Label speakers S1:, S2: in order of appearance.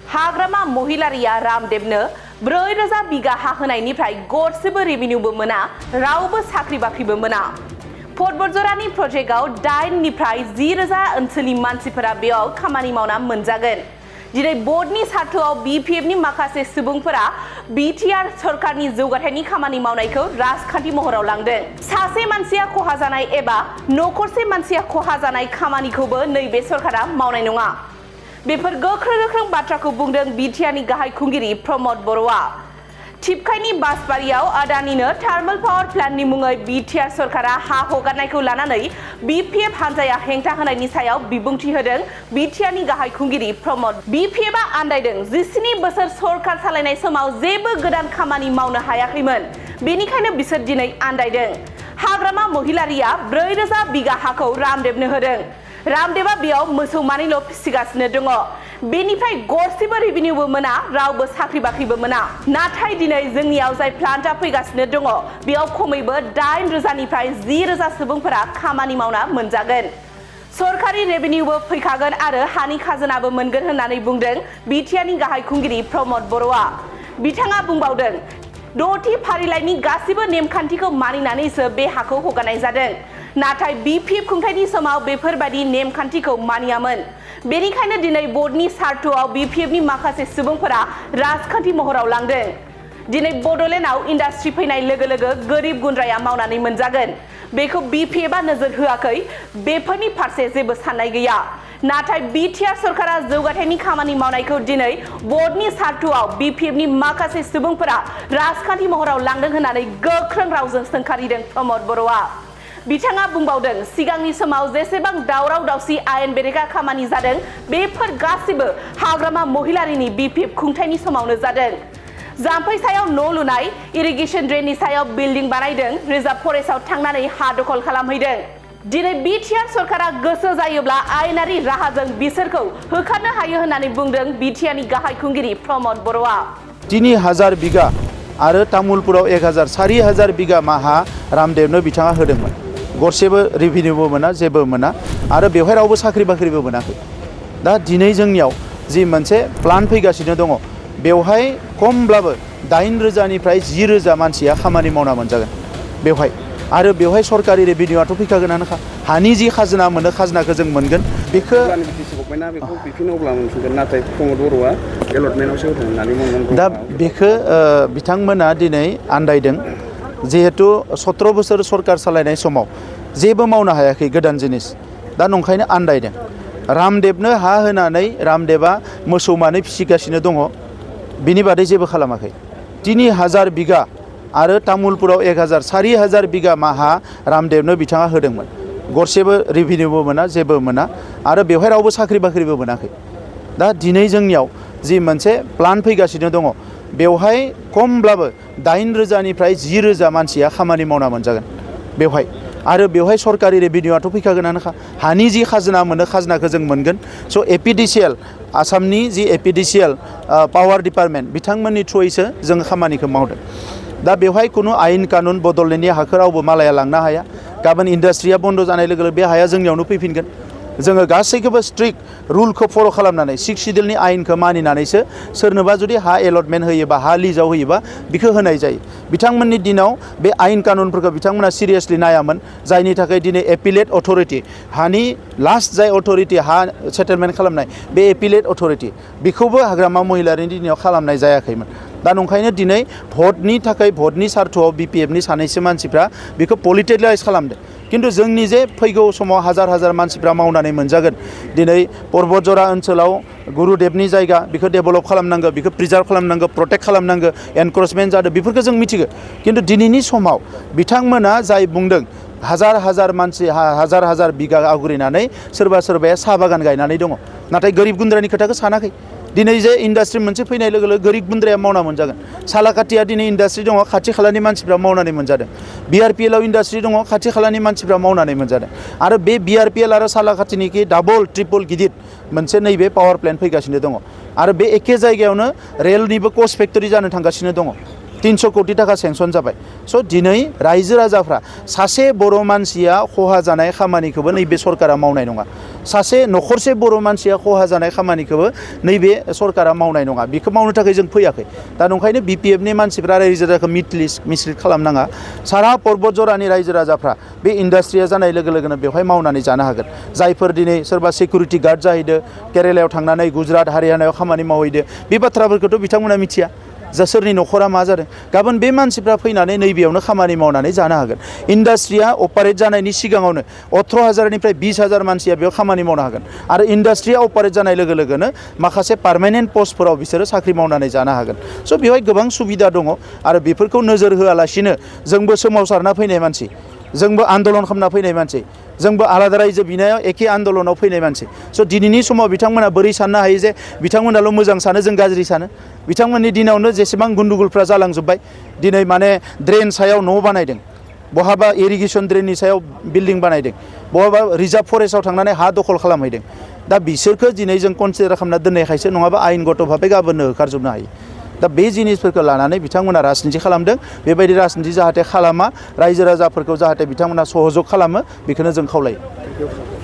S1: हाग्रामा महिलारिया रामदेवनो 4,000 बिगा हा होनायनिफ्राय गरसेबो रेभिनिउबो मोना रावबो साख्रि बाख्रिबो मोना। फटबरजरानि प्रजेक्टआव 8 निफ्राय 10,000 ओनसोलनि मानसिफोरा बेयाव खामानि मावना मोनजागोन। दिनै बोर्डनि सार्थआव बिपिएफनि माखासे सुबुंफोरा बिटिआर सरकारनि जौगाथायनि खामानि मावनायखौ राजखान्थि महराव लांदों। सासे मानसिया खहा जानाय एबा नखरसे मानसिया खहा जानाय खामानिखौबो नैबे सरकारा मावनाय नङा। बेफोर गोख्रों बाथ्राखौ बुंदों बिटिआरनि गाहाय खुंगिरि प्रमद बर'आ। टिपकाइनि बासबारियाव आदानिनो थार्मेल पावार प्लान्टनि मुङै बिटिआर सरकारा हा हगारनायखौ लानानै बिपिएफ हानजाया हेंथा होनायनि सायाव बिबुंथि होदों बिटिआरनि गाहाय खुंगिरि प्रमद। बिपिएफआ आन्दायदों 17 बोसोर सरकार सालायनाय समाव जेबो गोदान खामानि मावनो हायाखैमोन, बेनिखायनो बिसोर दिनै आन्दायदों। हाग्रामा महिलारिया 4,000 बिगा हाखौ रामदेवनो होदों। रामदेवा बेयाव मोसौ मानैल' फिसिगासिनो दङ। बेनिफ्राय गरसेबो रेभिनिउबो मोना रावबो साख्रि बाख्रिबो मोना। नाथाय दिनै जोंनियाव जाय प्लान्टआ फैगासिनो दङ बेयाव खमैबो 8,000 निफ्राय 10,000 सुबुंफोरा खामानि मावना मोनजागोन। सरकारि रेभिनिउबो फैखागोन आरो हानि खाजोनाबो मोनगोन होननानै बुंदों बिटिआरनि गाहाय खुंगिरि प्रमद बर'आ। बिथाङा बुंबावदों 6थि फारिलाइनि गासिबो नेमखान्थिखौ मानिनानैसो बे हाखौ हगारनाय जादों। नाथाय बिपिएफ खुंथायनि समाव बेफोरबायदि नेमखान्थिखौ मानियामोन। बेनिखायनो दिनै बोर्डनि सार्थआव बिपिएफनि माखासे सुबुंफोरा राजखान्थि महराव लांदों। दिनै बड'लेण्डआव इन्डास्ट्रि फैनाय लोगो लोगो गोरिब गुन्द्राया मावनानै मोनजागोन। बेखौ बिपिएफआ नोजोर होआखै, बेफोरनि फारसे जेबो साननाय गैया। नाथाय बिटिआर सरकारा जौगाथायनि खामानि मावनायखौ दिनै बोर्डनि सार्थआव बिपिएफनि माखासे सुबुंफोरा राजखान्थि महराव लांदों होननानै गोख्रों रावजों सोंखारिदों प्रमद बर'आ। बिथाङा बुंबावदों सिगांनि समाव जेसेबां दावराव दावसि आयेन बेरेखा खामानि जादों बेफोर गासिबो हाग्रामा महिलारिनि बिपिएफ खुंथायनि समावनो जादों। जाम्फै सायाव न' लुनाय, इरिगेसन ड्रेननि सायाव बिल्डिं बानायदों, रिजार्भ फरेस्टआव थांनानै हा दखल खालामहैदों। दिनै बिटिआर सरकारा गोसो जायोब्ला आयेनारि राहाजों बिसोरखौ होखारनो हायो होननानै बुंदों बिटिआरनि गाहाय खुंगिरि प्रमद बर'आ।
S2: 3,000 बिगा आरो तामुलपुराव 1,000 4,000 बिगा हा रामदेवनो बिथाङा होदोंमोन। गरसेबो रेभिनिउबो मोना, जेबो मोना आरो बेवहाय रावबो साख्रि बाख्रिबो मोनाखै। दा दिनै जोंनियाव जि मोनसे प्लान फैगासिनो दङ बेवहाय खमब्लाबो 8,000 निफ्राय 10,000 मानसिया खामानि मावना मोनजागोन बेवहाय। आरो बेवहाय सरकारि रेभिनिउआथ' फैखागोनानोखा। हानि जि खाजोना मोनो खाजोनाखौ जों मोनगोन। बेखौ दा बेखौ बिथांमोना दिनै आन्दायदों। जिहेतु 17 बोसोर सरकार सालायनाय समाव जेबो मावनो हायाखै गोदान जिनिस, दा नंखायनो आन्दायदों। रामदेवनो हा होनानै रामदेवा मोसौ मानै फिसिगासिनो दङ, बिनि बादै जेबो खालामाखै। 3,000 बिगा आरो तामुलपुराव 1,000 4,000 बिगा हा रामदेवनो बिथाङा होदोंमोन। गरसेबो रेभिनिउबो मोना, जेबो मोना आरो बेवहाय रावबो साख्रि बाख्रिबो मोनाखै। दा दिनै जोंनियाव जि मोनसे प्लान फैगासिनो दङ बेवहाय खमब्लाबो 8,000 निफ्राय 10,000 मानसिया खामानि मावना मोनजागोन बेवहाय। आरो बेवहाय सरकारि रेभिनिउआथ' फैखागोनानोखा। हानि जि खाजोना मोनो खाजोनाखौ जों मोनगोन। स' एपिडिसिएल आसामनि जि एपिडिसिएल पावार डिपार्टमेन्ट बिथांमोननि थ्रुयैसो जों खामानिखौ मावदों। दा बेवहाय खुनु आयेन कानुन बड'लेण्डनि हाखौ रावबो मालाया लांनो हाया। गाबोन इन्डास्ट्रिया बन्द जानाय लोगो लोगो बे हाया जोंनियावनो फैफिनगोन। जोङो गासैखौबो स्ट्रिक्ट रुलखौ फल' खालामनानै 6 सिडिउलनि आयेनखौ मानिनानैसो सोरनोबा जुदि हा एलटमेन्ट होयोबा, हा लिजाव होयोबा बेखौ होनाय जायो। बिथांमोननि दिनाव बे आयेन कानुनफोरखौ बिथांमोना सिरियासलि नायामोन, जायनि थाखाय दिनै एपिलेट अथरिटि, हानि लास्ट जाय अथरिटि हा सेटेलमेन्ट खालामनाय बे एपिलेट अथरिटि, बेखौबो हाग्रामा महिलारिनि दिनाव खालामनाय जायाखैमोन। दा नंखायनो दिनै भटनि थाखाय भटनि सार्थआव बिपिएफनि सानैसो मानसिफ्रा बेखौ पलिटिलाइज खालामदों। किन्तु जोंनि जे फैगौ समाव हाजार हाजार मानसिफ्रा मावनानै मोनजागोन। दिनै पर्बतजरा ओनसोलाव गुरुदेबनि जायगा, बेखौ डेभेलप खालामनांगौ, बेखौ प्रिजार्भ खालामनांगौ, प्रटेक्ट खालामनांगौ, एनक्रचमेन्ट जादों, बेफोरखौ जों मिथिगौ। किन्तु दिनैनि समाव बिथांमोना जाय बुंदों हाजार हाजार मानसि हाजार हाजार बिगा आवग्रिनानै सोरबा सोरबाया साहा बागान गायनानै दङ, नाथाय गोरिब गुन्द्रानि खोथाखौ सानाखै। दिनै जे इन्डास्ट्रि मोनसे फैनाय लोगो लोगो गोरिब गुन्द्राया मावना मोनजागोन। सालाकाटिया दिनै इन्डास्ट्रि दङ, खाथि खालानि मानसिफ्रा मावनानै मोनजादों। बिआरपिएलआव इन्डास्ट्रि दङ, खाथि खालानि मानसिफ्रा मावनानै मोनजादों। आरो बे बिआरपिएल आरो सालाकाटिनिखि डाबल ट्रिपल गिदिर मोनसे नैबे पावार प्लेन्ट फैगासिनो दङ। आरो बे एखे जायगायावनो रेलनिबो कच फेक्टरि जानो थांगासिनो दङ। 300 कोटी टाका सेंक्सन जाबाय स' दिनै रायजो राजाफ्रा सासे बर' मानसिया खहा जानाय खामानिखौबो नैबे सरकारा मावनाय नङा सासे न'खरसे बर' मानसिया खहा जानाय खामानिखौबो नैबे सरकारा मावनाय नङा बेखौ मावनो थाखाय जों फैयाखै दा नंखायनो बिपिएफनि मानसिफ्रा रायजो राजाखौ मिसलिड खालामनाङा सारा पर्बत जरानि रायजो राजाफ्रा बे इन्डास्ट्रिया जानाय लोगो लोगोनो बेवहाय मावनानै जानो हागोन जायफोर दिनै सोरबा सिकिउरिटि गार्ड जाहैदो केरेलायाव थांनानै गुजरात हारियानायाव खामानि मावहैदो बे बाथ्राफोरखौथ' बिथांमोना मिथिया जा सोरनि न'खरा मा जादों गाबोन बे मानसिफ्रा फैनानै नैबेयावनो खामानि मावनानै जानो हागोन इन्डास्ट्रिया अपारेट जानायनि सिगाङावनो 18,000निफ्राय 20,000 मानसिया बेयाव खामानि मावनो हागोन आरो इन्डास्ट्रिया अपारेट जानाय लोगो लोगोनो माखासे पार्मानेन्ट पस्टफोराव बिसोरो साख्रि मावनानै जानो हागोन स' बेवहाय गोबां सुबिदा दङ आरो बेफोरखौ नोजोर होआलासिनो जोंबो सोमावसारना फैनाय मानसि जोंबो आन्दलन खालामना फैनाय मानसि जोंबो आलादा रायजो बिनायाव एखे आन्दलनाव फैनाय मानसि स' दिनैनि समाव बिथांमोना बोरै साननो हायो जे बिथांमोनाल' मोजां सानो जों गाज्रि सानो बिथांमोननि दिनावनो जेसेबां गुन्दुगुलफ्रा जालांजोब्बाय दिनै माने ड्रेन सायाव न' बानायदों बहाबा इरिगेसन ड्रेननि सायाव बिल्डिं बानायदों बहाबा रिजार्भ फरेस्टआव थांनानै हा दखल खालामहैदों दा बिसोरखौ दिनै जों कनसिडार खालामना दोननायखायसो नङाबा आयेनगत भाबै गाबोननो होखारजोबनो हायो दा बे जिनिसफोरखौ लानानै बिथांमोना राजनिथि खालामदों बेबायदि राजनिथि जाहाथे खालामा रायजो राजाफोरखौ जाहाथे बिथांमोना सहजग खालामो बेखौनो जों खावलायो